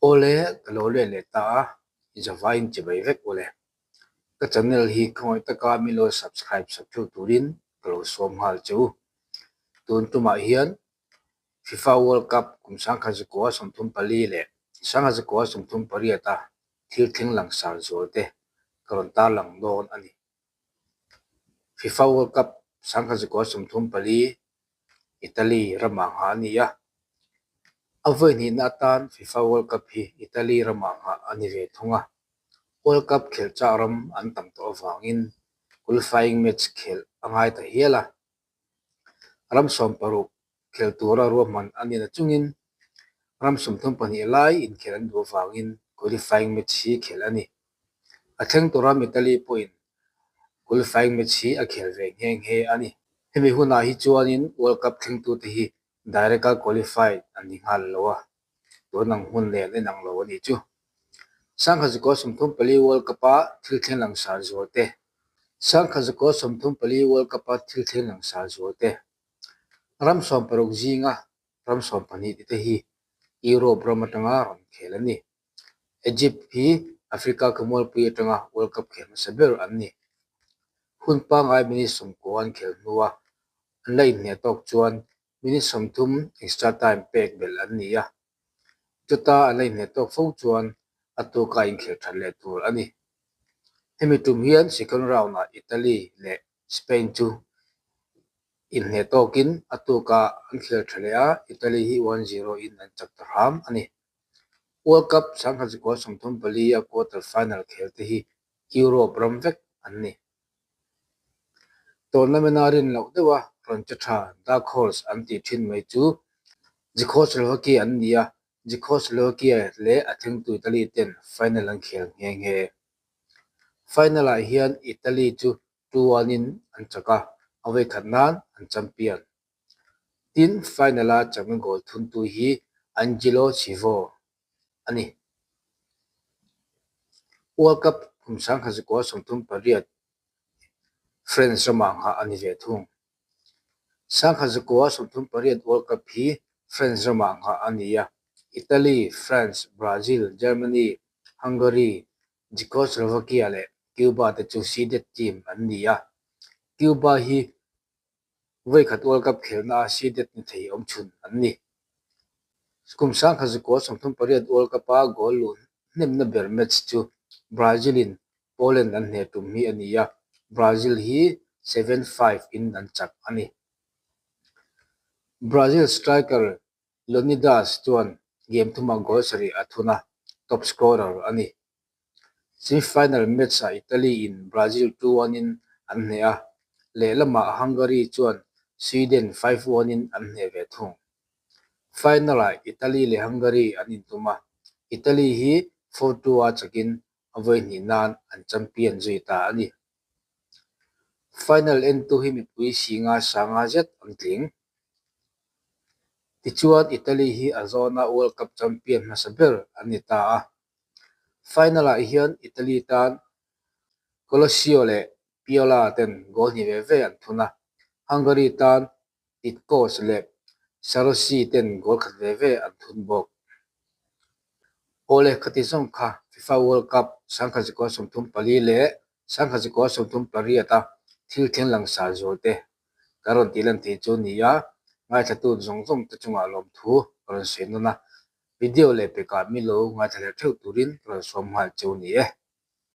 Awle, ka lo let leh ta a, i zavaiin chibai vek awle. Ka channel hi khawngaih taka min lo subscribe sak theuh turin ka lo sawm nghal che u. Tun tumah hian FIFA World Cup kum 1934 leh 1938 a thil thleng langsar zual te ka rawn tarlang dawn a ni. FIFA World Cup 1934 Italy ramah nghah a ni a, a vawi hnihna atan FIFA World Cup hi Italy ramah nghah a ni ve thung a. World Cup khelh chah ram an tam tawh avangin qualifying match khelh a ngai ta hial a. Ram 16 khel tura ruahman a ni na chungin ram 32 lai inkhelh an duh avangin qualifying match hi khelh a ni. A thleng tur ram Italy pawhin qualifying match hi a khel ve nghe nghe a ni. Hemi hunah hi chuanin World Cup thlengtute hi direct-a qualify an ni nghal lo a, tun ang hun nen en ang lo a nih chu. 1934 World Cup-a thil thleng langsar zual te 1934 World Cup-a thil thleng langsar zual te Ram 16 zinga ram 12 tite hi Europe ram atanga rawn khel an ni. Egypt hi Africa khawmualpui atanga World Cup khel hmasa ber an ni. Hun pangngai minute 90 an khel hnua an la inhniah tawk chuan minute 30 extra time pek belh an ni a. Chuta an la inhniah tawk fo chuan a tuka inkhel that leh tur a ni. Hemi tum hian second round-ah Italy leh Spain chu inhniah tawkin a tuka an khel tha leh a, Italy hi 1-0 in an chak ta hram a ni. World Cup 1934 a quarter final khel te hi Europe ram vek an ni. Tournament-a rin loh deuha rawn che tha Dark Horse an tih thin mai chu Czechoslovakia an ni a, Czechoslovakia leh a thlengtu Italy ten final an khel nghe nghe. Final-ah hian Italy chu 2-1 in an chak a, a vawikhat nan an champion. Tin, final-a chakna goal thuntu hi Angelo Chivo a ni. World Cup kum 1938 France ramah nghah a ni ve thung. 1938 World Cup hi France ramah nghah a ni a, Italy, France, Brazil, Germany, Hungary, Czechoslovakia leh Cuba te chu seeded team an ni a. Cuba hi Vawikhat World Cup khelhna a seeded ni thei awm chhun an ni. Kum 1938 World Cup-a goal luh hnemna ber match chu Brazil-in Poland an hneh tum hi a ni a, Brazil hi 7-5 in an chak a ni. Brazil striker Leonidas chuan game thumah goal sarih a thun a, top scorer a ni. Semi-final match-ah Italy in Brazil 2-1 in an hneh a, lehlamah Hungary chuan Sweden 5-1 in an hneh ve thung. Final-ah Italy leh Hungary an intum a, Italy hi 4-2 a chakin a vawi hnih nan an champion zui ta a ni. Final entu hi mipui singa sanga zet an tling. Tichuan Italy hi a zawna World Cup champion hmasa ber an ni ta a. Final-ah hian Italy tan Colosseo leh Piola ten goal hnih ve ve an thun a, Hungary tan Titkos leh Sarosi ten goal khat ve ve an thun bawk. Awle khati zawng kha FIFA World Cup 1934 leh 1938 a thil thleng langsar zual te kan rawn tih lan thei chu ni a, ngaithlatu zawng zawng te chungah lawmthu ka rawn sawi nawn a. Video leh pekah mi lo ngaithla leh theuh turin ka rawn sawm nghal cheu ni e.